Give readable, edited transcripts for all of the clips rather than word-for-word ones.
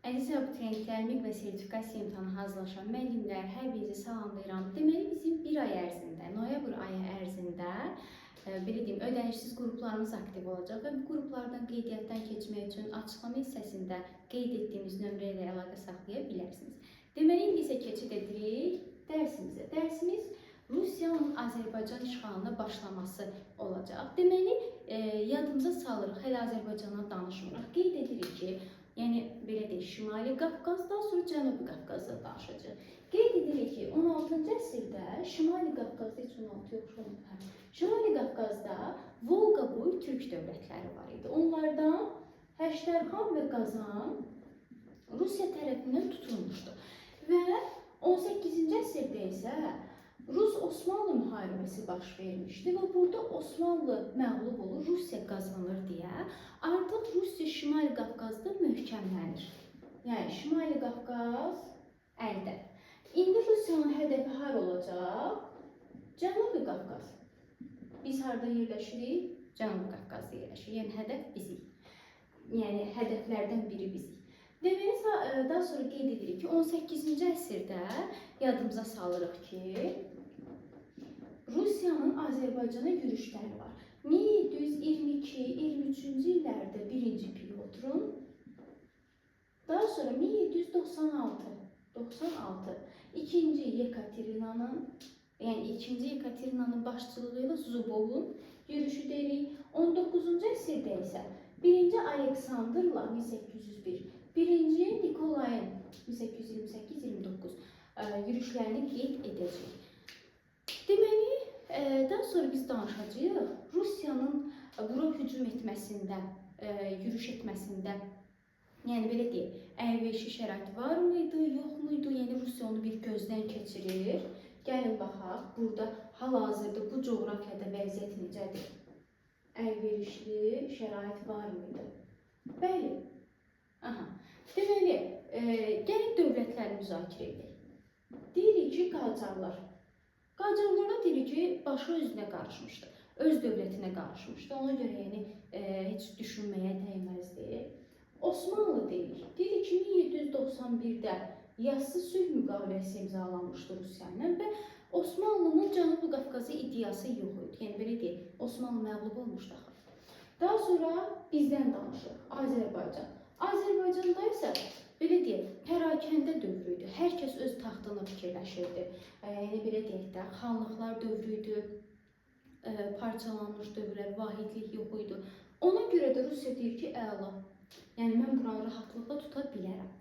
Əziz abituriyentlər, MİQ və sertifikasiya imtahanı hazırlaşan müəllimlər, hər birinizi salamlayıram. Deməli, bizim bir ay ərzində, noyabr ayı ərzində, belə deyim, ödənişsiz qruplarımız aktiv olacaq və bu qruplardan qeydiyyatdan keçmək üçün açıqlama hissəsində qeyd etdiyimiz nömrə ilə əlaqə saxlaya bilərsiniz. Deməli, indi isə keçid edirik dərsimizə. Dərsimiz Rusiyanın Azərbaycan işğalına başlaması olacaq. Deməli, yadımıza salırıq, hələ Azərbaycandan danışmırıq. Qeyd edirik ki, yəni belə deyək, Şimali Qafqazdan sonra Cənubi Qafqazda danışacağıq. Qeyd edirik ki, 16-cı əsrdə Şimali Qafqazda heç 16 yox, hə. Şimali Qafqazda Volqa boyu türk dövlətləri var idi. Onlardan Həştərxan və Qazan Rusiya tərəfindən tutulmuşdu. Və 18-ci əsrdə isə Rus-Osmanlı müharibəsi baş vermişdi və burada Osmanlı məğlub olur, Rusiya qazanır deyə artıq Rusiya Şimali Qafqazda möhkəmlənir. Yəni Şimali Qafqaz əldə. İndi Rusiyanın hədəfi hara olacaq? Cənubi Qafqaz. Biz harda yerləşirik? Cənubi Qafqazda yerləşirik. Yəni hədəf bizik. Yəni hədəflərdən biri bizik. Deməli, daha sonra qeyd edirik ki, 18-ci əsrdə yadımıza salırıq ki, Rusiyanın Azərbaycana yürüşləri var. 1722-23-cü illərdə 1-ci Pyotrun, daha sonra 1796 2-ci Yekaterinanın, yəni 2-ci Yekaterinanın başçılığı ilə Zubovun yürüşü deyirik. 19-cu əsrdə isə 1-ci Aleksandrla 1801, 1-ci Nikolayın 1828-29 yürüşlərini qeyd edəcəyik. Deməli, daha sonra biz danışacağıq Rusiyanın bura hücum etməsində, yürüş etməsində, yəni belə deyək, əlverişli şərait var mıydı, yox muydu? Yəni Rusiya onu bir gözdən keçirir. Gəlin baxaq, burada hal-hazırda bu coğrafiyada vəziyyət necədir? Əlverişli şərait var mıydı? Bəli. Aha. Deməli, gəlin dövlətləri müzakirə edək. Deyirik ki, Qacarlar. Qacarlara deyirik ki, başı özünə qarışmışdı. Öz dövlətinə qarışmışdı. Ona görə yəni heç düşünməyə dəyməzdi. Osmanlı deyirik. Deyirik ki, 1791-də Yassı sülh müqaviləsi imzalanmışdı Rusiya ilə və Osmanlının Cənubi Qafqazı iddiası yox idi. Yəni belə deyək, Osmanlı məğlub olmuşdu axı. Daha sonra bizdən danışırıq. Azərbaycan. Azərbaycanda isə belə deyək, pərakəndə dövrü idi. Hər kəs öz taxtını fikirləşirdi. Yəni belə deyək də, xanlıqlar dövrü idi, parçalanmış dövrlər, vahidlik yox idi. Ona görə də Rusiya deyir ki, əla. Yəni mən buranı rahatlıqla tuta bilərəm.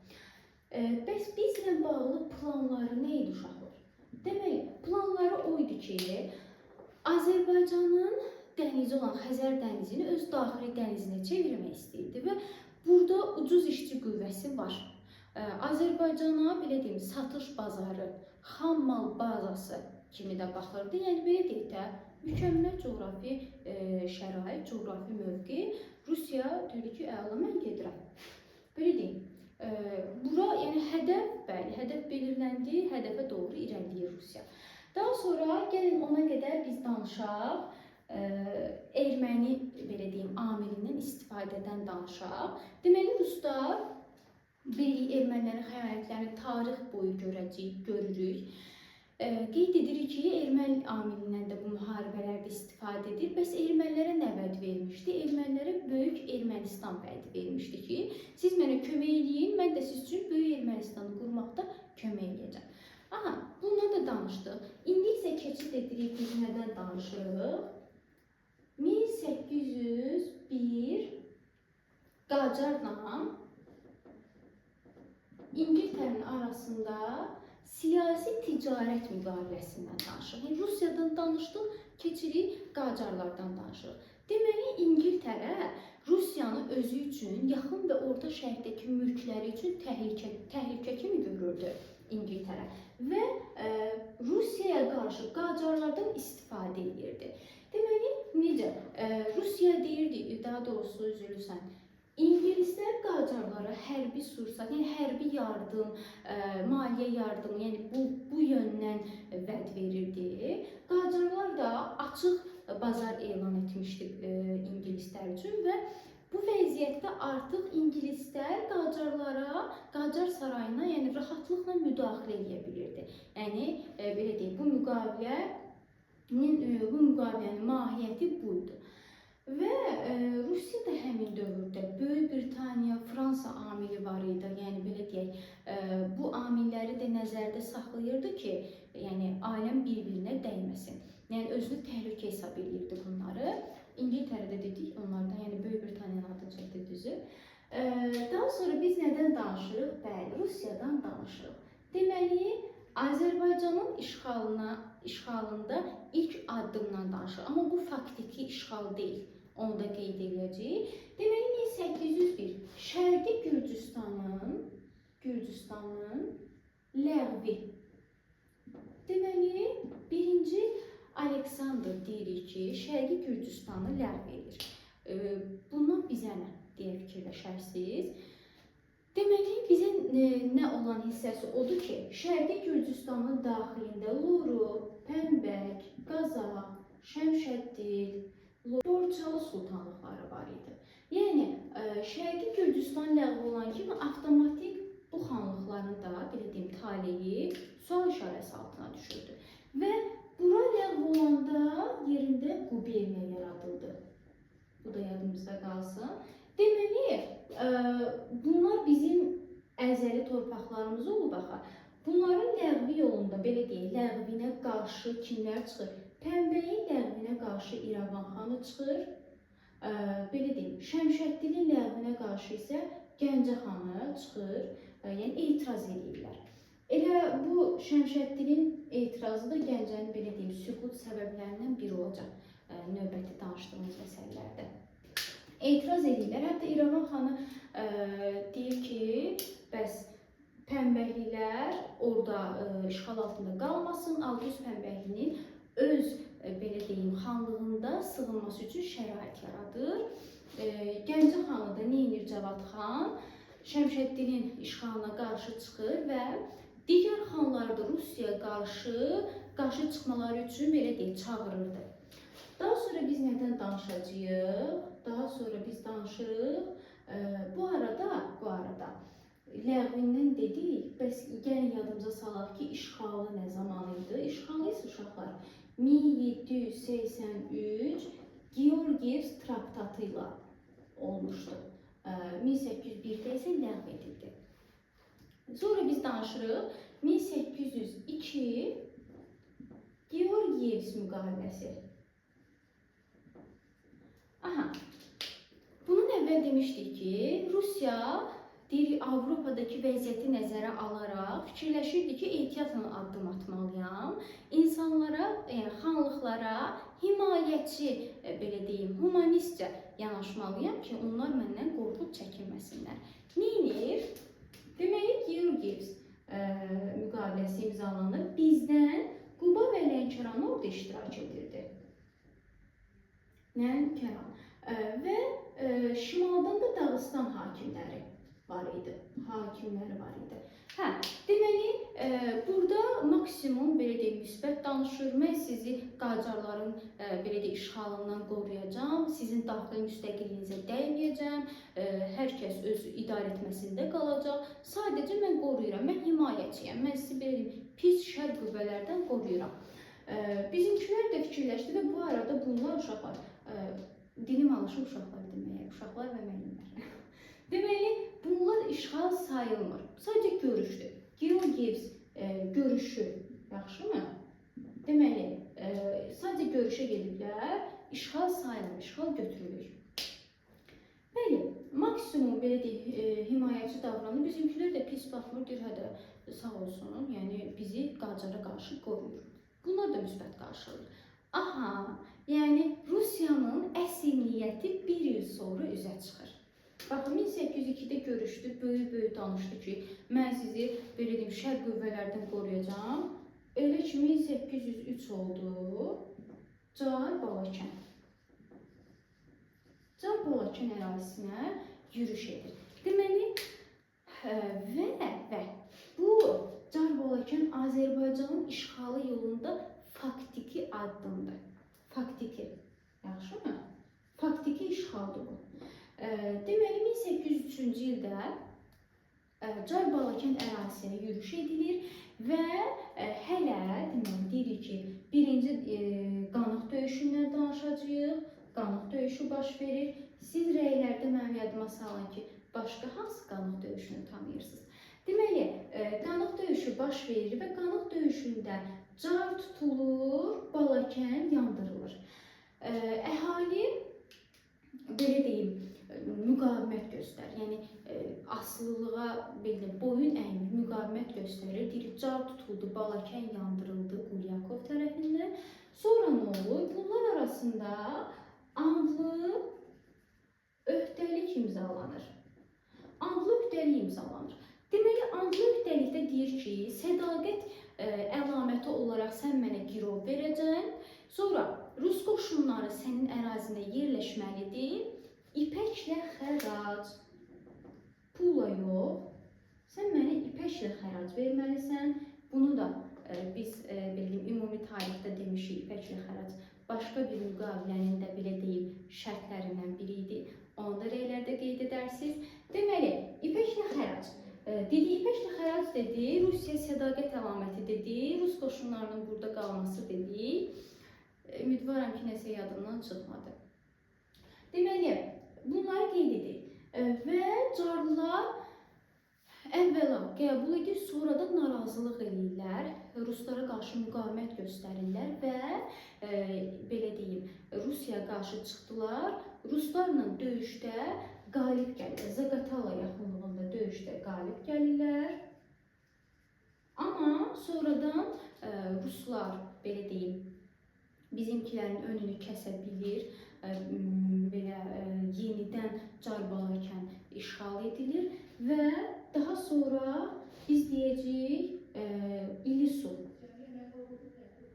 Bəs bizlə bağlı planları nə idi uşaqlar? Deməli, planları o idi ki, Azərbaycanın dənizi olan Xəzər dənizini öz daxili dənizinə çevirmək istəyirdi və burada ucuz işçi qüvvəsi var. Azərbaycana belə deyim, satış bazarı, xam mal bazası kimi də baxırdı. Yəni belə deyək də, mükəmməl coğrafi şərait, coğrafi mövqe. Rusiya deyir ki, əla, mən gedirəm. Belə deyim, bura yəni hədəf, bəli, hədəf belirləndi, hədəfə doğru irəliləyir Rusiya. Daha sonra gəlin ona qədər biz danışaq, erməni belə deyim, amilindən istifadədən danışaq. Deməli, ruslar bilirik, ermənilərin xəyanətlərini tarix boyu görəcəyik, görürük. Qeyd edirik ki, erməni amilindən də bu müharibələrdə istifadə edir. Bəs ermənilərə nə vəd vermişdi? Ermənilərə Böyük Ermənistan vədi vermişdi ki, siz mənə kömək eləyin, mən də siz üçün Böyük Ermənistanı qurmaqda kömək eləyəcəm. Aha, bundan da danışdıq. İndi isə keçid edirik, biz nədən danışırıq? 1801 Qacarla İngiltərənin arasında siyasi ticarət müqaviləsindən danışırıq. Yəni Rusiyadan danışdıq, keçirik Qacarlardan danışırıq. Deməli, İngiltərə Rusiyanı özü üçün yaxın və orta şərqdəki mülkləri üçün təhlükə kimi görürdü İngiltərə və Rusiyaya qarşı Qacarlardan istifadə edirdi. Deməli, necə? Rusiya deyirdi, daha doğrusu üzülürsən, İngilislər Qacarlara hərbi sursat, yəni hərbi yardım, maliyyə yardımı, yəni bu yöndən vəd verirdi. Qacarlar da açıq bazar elan etmişdi ingilislər üçün və Bu vəziyyətdə artıq ingilislər Qacarlara, Qacar sarayına, yəni rahatlıqla müdaxilə edə bilirdi. Yəni belə deyək, bu müqavilənin mahiyyəti bu idi. Və Rusiya da həmin dövrdə Böyük Britaniya, Fransa amili var idi. Yəni belə deyək, bu amilləri də nəzərdə saxlayırdı ki, yəni aləm bir-birinə dəyməsin. Yəni özünü təhlükə hesab eləyirdi bunları. İngiltərədə dedik onlardan, yəni Böyük Britaniyanın adı çəkdi düzü. Daha sonra biz nədən danışırıq? Bəli, Rusiyadan danışırıq. Deməli, Azərbaycanın işğalında ilk addımdan danışırıq. Amma bu faktiki işğal deyil. Onu da qeyd edəcəyik. Deməli, 1801 Şərqi Gürcüstanın ləğvi. Deməli, 1-ci Aleksandr deyirik ki, Şərqi Gürcüstanı ləğv edir. Bundan bizə nə deyə fikirləşərsiniz? Deməli, bizə nə olan hissəsi odur ki, Şərqi Gürcüstanın daxilində Luru, Pəmbək, Qazax, Şəmşəddil, Borçalı sultanlıqları var idi. Yəni, Şərqi Gürcüstan ləğv olan kimi avtomatik bu xanlıqların da, belə deyim, taleyi sual işarəsi altına düşürdü. Və bura ləğv olanda yerində quberniya yaradıldı. Bu da yadımızda qalsın. Deməli, bunlar bizim əzəli torpaqlarımız olub axı. Bunların ləğvi yolunda, belə deyək, ləğvinə qarşı kimlər çıxır? Pəmbəyin ləğvinə qarşı İrəvan xanı çıxır. Belə deyim, Şəmşəddinin ləğvinə qarşı isə Gəncə xanı çıxır. Yəni, etiraz edirlər. Elə bu Şəmşəddinin etirazı da Gəncənin, belə deyim, süqut səbəblərindən biri olacaq növbəti danışdığımız məsələlərdə. Etiraz edirlər. Hətta İrəvan xanı deyir ki, bəs pəmbəklilər orada işğal altında qalmasın, 600 pəmbəklinin öz, belə deyim, xanlığında sığınması üçün şərait yaradır. Gəncə xanı da nə edir Cavad xan? Şəmşəddinin işğalına qarşı çıxır və digər xanları da Rusiyaya qarşı çıxmaları üçün, belə deyək, çağırırdı. Daha sonra biz nədən danışacağıq? Daha sonra biz danışırıq. Bu arada ləğvindən dedik, bəs gəlin yadımıza salaq ki, işğalı nə zaman idi? İşğalı isə uşaqlar 1783 Georgiyevs traktatı ilə olmuşdu. 1801-də isə ləğv edildi. Sonra biz danışırıq 1802 Georgiyevs müqaviləsi. Aha, bunun əvvəl demişdik ki, Rusiya deyir, Avropadakı vəziyyəti nəzərə alaraq fikirləşirdi ki, ehtiyatla addım atmalıyam. İnsanlara, yəni xanlıqlara himayəçi, belə deyim, humanistcə yanaşmalıyam ki, onlar məndən qorxub çəkinməsinlər. Neynir? Deməli, Georgiyevs müqaviləsi imzalanır. Bizdən Quba və Lənkəran orada iştirak edirdi. Lənkəran. Və şimaldan da Dağıstan hakimləri var idi. Hə, deməli, burada maksimum, belə deyim, müsbət danışır. Mən sizi Qacarların, belə deyim, işğalından qoruyacağam, sizin daxili müstəqilliyinizə dəyməyəcəm, hər kəs öz idarə etməsində qalacaq. Sadəcə mən qoruyuram, mən himayəçiyəm, mən sizi, belə deyim, pis şər qüvvələrdən qoruyuram. Bizimkilər də fikirləşdi və bu arada bunlar uşaqlar, dilim alışır uşaqlar deməyə, uşaqlar və müəllimlər. Deməli, bunlar işğal sayılmır. Sadəcə görüşdür. Georgiyevs görüşü, yaxşımı? Deməli, sadəcə görüşə gediblər, işğal sayılmır, işğal götürülür. Bəli, maksimum, belə deyək, himayəçi davranır. Bizimkilər də pis baxmır, deyir, hə də sağ olsun, yəni bizi Qacara qarşı qoruyur. Bunlar da müsbət qarşılayır. Aha, yəni Rusiyanın əsl niyyəti bir il sonra üzə çıxır. Baxın, 1802-də görüşdü, böyük-böyük danışdı ki, mən sizi, belə deyim, şər qüvvələrdən qoruyacağam. Elə ki, 1803 oldu, Car Balakən. Car Balakən ərazisinə yürüş edir. Deməli, və bu Car Balakən Azərbaycanın işğalı yolunda faktiki addımdır. Faktiki, yaxşımı? Faktiki işğaldır bu. Deməli, 1803-cü ildə Car Balakənd ərazisinə yürüş edilir və hələ deməli deyirik ki, birinci qanıq döyüşündən danışacağıq. Qanıq döyüşü baş verir. Siz rəylərdə mənim yadıma salın ki, başqa hansı qanıq döyüşünü tanıyırsınız? Deməli, qanıq döyüşü baş verir və qanıq döyüşündə car tutulur, Balakənd yandırılır. Əhali belə deyim, müqavimət göstərir. Yəni asılılığa belə deyim, boyun əymir, müqavimət göstərir. Deyir, car tutuldu, Balakənd yandırıldı Qulyakov tərəfindən. Sonra nə olur? Bunlar arasında andlı öhdəlik imzalanır. Andlı öhdəlik imzalanır. Deməli, andlı öhdəlikdə deyir ki, sədaqət əlaməti olaraq sən mənə girov verəcəksən. Sonra Rus qoşunları sənin ərazində yerləşməlidir. İpəklə xərac, pulla yox, sən mənə ipəklə xərac verməlisən. Bunu da biz belə deyim, ümumi tarixdə demişik, ipəklə xərac başqa bir müqavilənin də belə deyim, şərtlərindən biri idi. Onu da rəylərdə qeyd edərsiniz. Deməli, ipəklə xərac. Dedi, ipəklə xərac dedi, Rusiya sədaqət əlaməti dedi, Rus qoşunlarının burada qalması dedi. Ümidvaram ki, nəsə yadımdan çıxmadı. Deməli, bunları qeyd edir. Və carlılar əvvəla qəbul edir, sonra da narazılıq eləyirlər, Ruslara qarşı müqavimət göstərirlər və belə deyim, Rusiyaya qarşı çıxdılar. Ruslarla döyüşdə qalib gəlirlər. Zaqatala yaxınlığında döyüşdə qalib gəlirlər. Amma sonradan Ruslar, belə deyim, bizimkilərin önünü kəsə bilir. Belə yenidən Car Balakənd işğal edilir və daha sonra biz deyəcəyik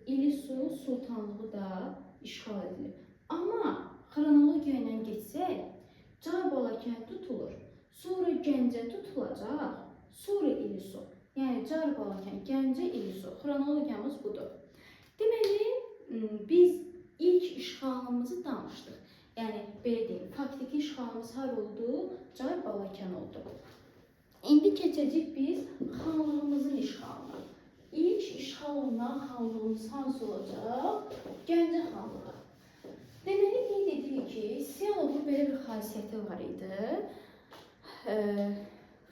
İlisu sultanlığı da işğal edilir. Amma xronologiya ilə getsək, Car Balakənd tutulur, sonra Gəncə tutulacaq, sonra İlisu. Yəni Car Balakənd, Gəncə, İlisu. Xronologiyamız budur. Deməli, biz ilk işğalımızı danışdıq. Yəni, belə deyim, faktiki işğalımız har oldu? Car Balakənd oldu. İndi keçəcəyik biz xanlığımızın işğalına. İlk işğal olunan xanlığımız hansı olacaq? Gəncə xanlığı. Deməli, qeyd edirik ki, Siyanovun belə bir xasiyyəti var idi.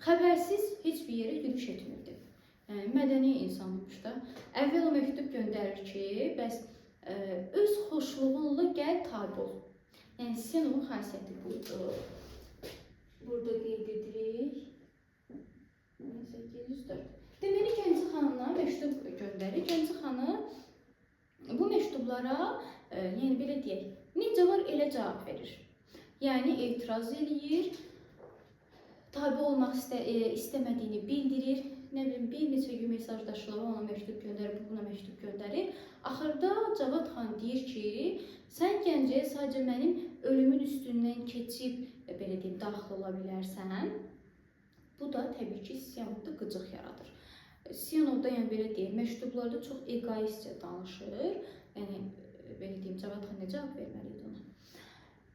Xəbərsiz heç bir yerə yürüş etmirdi. Yəni, mədəni insanmış da. Əvvəl o məktub göndərir ki, bəs öz xoşluğunla gəl tabi ol. Yəni, Siyanovun xasiyyəti budur. Burada qeyd edirik. 1804. Deməli, Gəncə xanına məktub göndərir. Gəncə xanı bu məktublara, yəni belə deyək, necə var elə cavab verir. Yəni, etiraz eləyir, tabi olmaq istəmədiyini bildirir. Nə bilim, bir neçə gün mesajdaşırlar, ona məktub göndərir, bu buna məktub göndərir. Axırda Cavad xan deyir ki, sən Gəncəyə sadəcə mənim ölümün üstündən keçib, belə deyim, daxil ola bilərsən. Bu da təbii ki, Siyanovda qıcıq yaradır. Siyanovda, yəni belə deyim, məktublarda çox egoistcə danışır. Yəni, belə deyim, Cavad xan nə cavab verməli idi ona?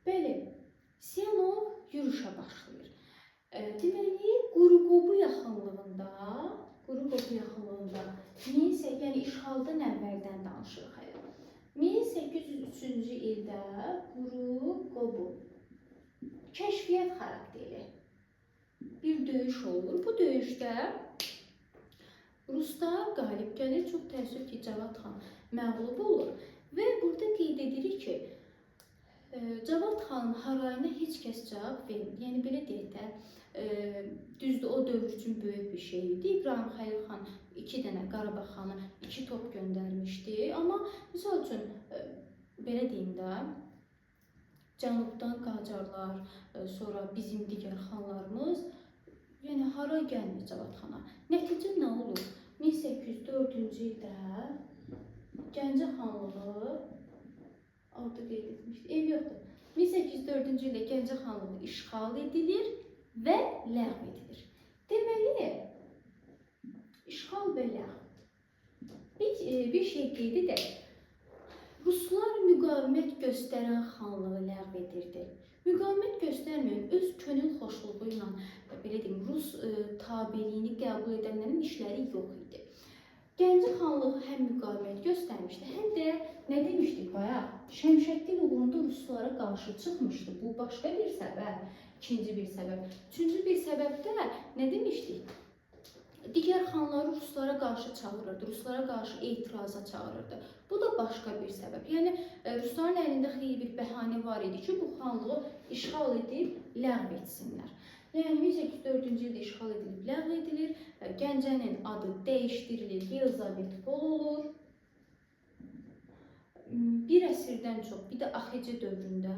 Bəli, Siyanov yürüşə başlayır. Deməli, Quruqobu yaxınlığında, yəni işğaldan əvvəldən danışırıq hələ. 1803-cü ildə Quruqobu kəşfiyyat xarakterli bir döyüş olur. Bu döyüşdə Ruslar qalib gəlir. Çox təəssüf ki, Cavad xan məğlub olur və burada qeyd edirik ki, Cavad xanın harayına heç kəs cavab vermir. Yəni belə deyək də, düzdür, o dövr üçün böyük bir şey idi. İbrahim Xəlil xan 2 dənə Qarabağ xanı 2 top göndərmişdi. Amma misal üçün, belə deyim də, cənubdan Qacarlar, sonra bizim digər xanlarımız, yəni haray gəlmir Cavad xana. Nəticə nə olur? 1804-cü ildə Gəncə xanlığı orada qeyd etmişdi. Eybi yoxdur. 1804-cü ildə Gəncə xanlığı işğal edilir və ləğv edilir. Deməli, işğal və ləğv. Bir şey qeyd edək. Ruslar müqavimət göstərən xanlığı ləğv edirdi. Müqavimət göstərməyən, öz könül xoşluğu ilə, belə deyim, Rus tabeliyini qəbul edənlərin işləri yox idi. Gəncə xanlığı həm müqavimət göstərmişdi, həm də nə demişdik bayaq? Şəmşəddin uğrunda ruslara qarşı çıxmışdı. Bu başqa bir səbəb, ikinci bir səbəb. Üçüncü bir səbəb də nə demişdik? Digər xanları ruslara qarşı çağırırdı, ruslara qarşı etiraza çağırırdı. Bu da başqa bir səbəb. Yəni rusların əlində xeyli bir bəhanə var idi ki, bu xanlığı işğal edib ləğv etsinlər. Yəni 1804-cü ildə işğal edilib ləğv edilir. Gəncənin adı dəyişdirilir, Yelizavetpol olur. Bir əsrdən çox, bir də AXC dövründə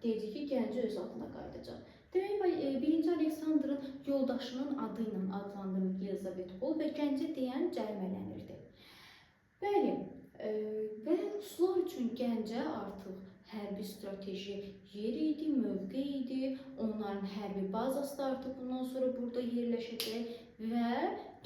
deyəcək ki, Gəncə öz adına qayıdacaq. Demək, 1-ci Aleksandrın yoldaşının adı ilə adlandırılır Yelizavetpol və Gəncə deyən cərimələnirdi. Bəli, və ruslar üçün Gəncə artıq hərbi strateji yer idi, mövqe idi. Onların hərbi bazası da artıq bundan sonra burada yerləşəcək və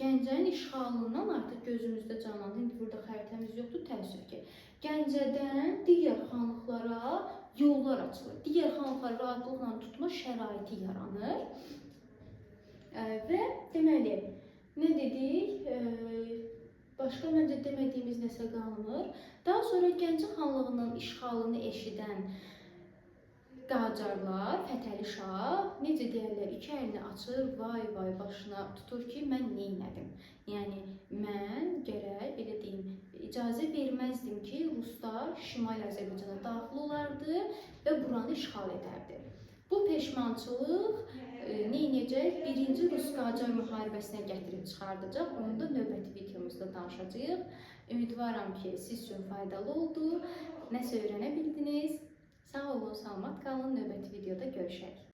Gəncənin işğalından artıq gözümüzdə canlandı. İndi burada xəritəmiz yoxdur, təəssüf ki. Gəncədən digər xanlıqlara yollar açılır. Digər xanlıqları rahatlıqla tutma şəraiti yaranır. Və deməli, nə dedik? Başqa məncə demədiyimiz nəsə qalmır. Daha sonra Gəncə xanlığının işğalını eşidən Qacarlar, Fətəli Şah, necə deyərlər, iki əlini açır, vay vay başına tutur ki, mən neynədim? Yəni mən gərək, belə deyim, icazə verməzdim ki, ruslar Şimali Azərbaycana daxil olardı və buranı işğal edərdi. Bu peşmançılıq nə edəcək? Birinci Rus-Qacar müharibəsinə gətirib çıxardacaq. Onu da növbəti videomuzda danışacağıq. Ümidvaram ki, siz üçün faydalı oldu. Nəsə öyrənə bildiniz. Sağ olun, salamat qalın. Növbəti videoda görüşək.